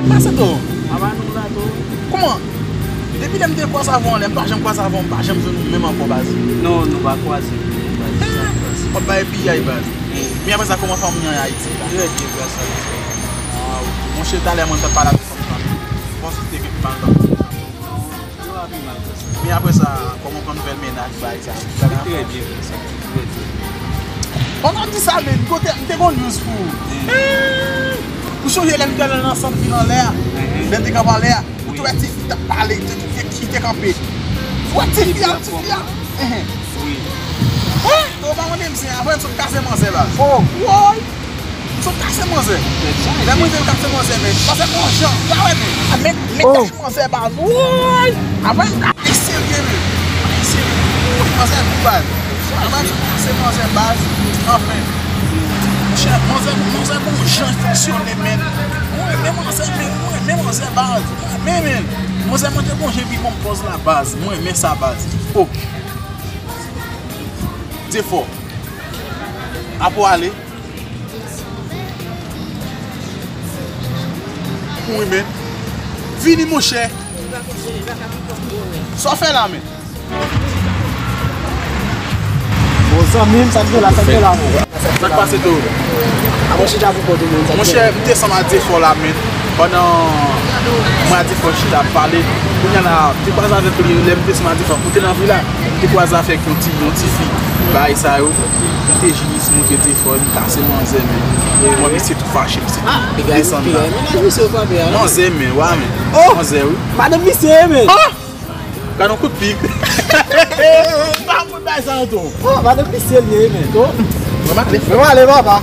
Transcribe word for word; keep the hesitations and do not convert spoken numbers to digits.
Pase tou. Aba nou la tou. Kòman? Depi lè m te kwaze avè w anlè, m pa janm kwaze avè w, m pa janm jwenn ou menm ankò, baz. Non, nou pa kwaze. W ap bay piyay, baz. Men apre sa, kòman fanmi an ye Ayiti la? Trè byen, gras a Dye. Ah, ok. Monchè, talè mwen t ap pale avèk fanmi an. Bon, si te gen pi mal nan. Men apre sa, kòman w konn fè l mennaj, bagay sa? Trè byen, frè, trè byen. Pandan m di sa, men, kote, m te gon news pou ou. Ou sonje lè m te al nan sant vil anlè a? Lè m te kanpe anlè a? Ou te wè ti fi t ap pale, te, te, ki te kanpe. Ou wè ti fi a, ti fi a. Wi. Wi, ou pa mande m se, apre m sot kase manzè, baz. Oh. Woy! M sot kase manzè. Lè m rive m kase manzè, men. Manzè gon jan. Ya wè, men. Men kase manzè, baz. Woy! Apre m kase serye, men. Kase serye. Woy, manzè gou, baz. Apre m sot kase manzè, baz. Anfen. Monchè, manzè, manzè gon jan fonksyone, men. Mwen renmen manzè, men. Mwen renmen manzè, baz. Mwen renmen, men. Manzè mwen te gon jan epi bon pòz la, baz. Mwen renmen sa, baz. Oh. Defò. Apre w ale. Wi, men. Vini, monchè. Sa w fè la, men? Bon, zanmi m, sa k gen la, sa k gen la, men? Sa k pase tou? Monchè, m te sanm a Defò la, men. Pandan mwen a Defò chita ap pale, kounye a la, m te kwaze avèk li, lè m te sanm a Defò, kote nan vila, m te kwaze avèk yon ti, yon ti fi, bagay sa yo. M te jis monte Defò, m kase manzè, men. Mwen, misye tou fache, misye tou desann la. Manzè, men, wa, men. Manzè, wi. Madanm misye, men. Gad yon kout pik. Pa pou bay sa, tonton. Oh, madanm misye li ye, men. Mwen ale, papa.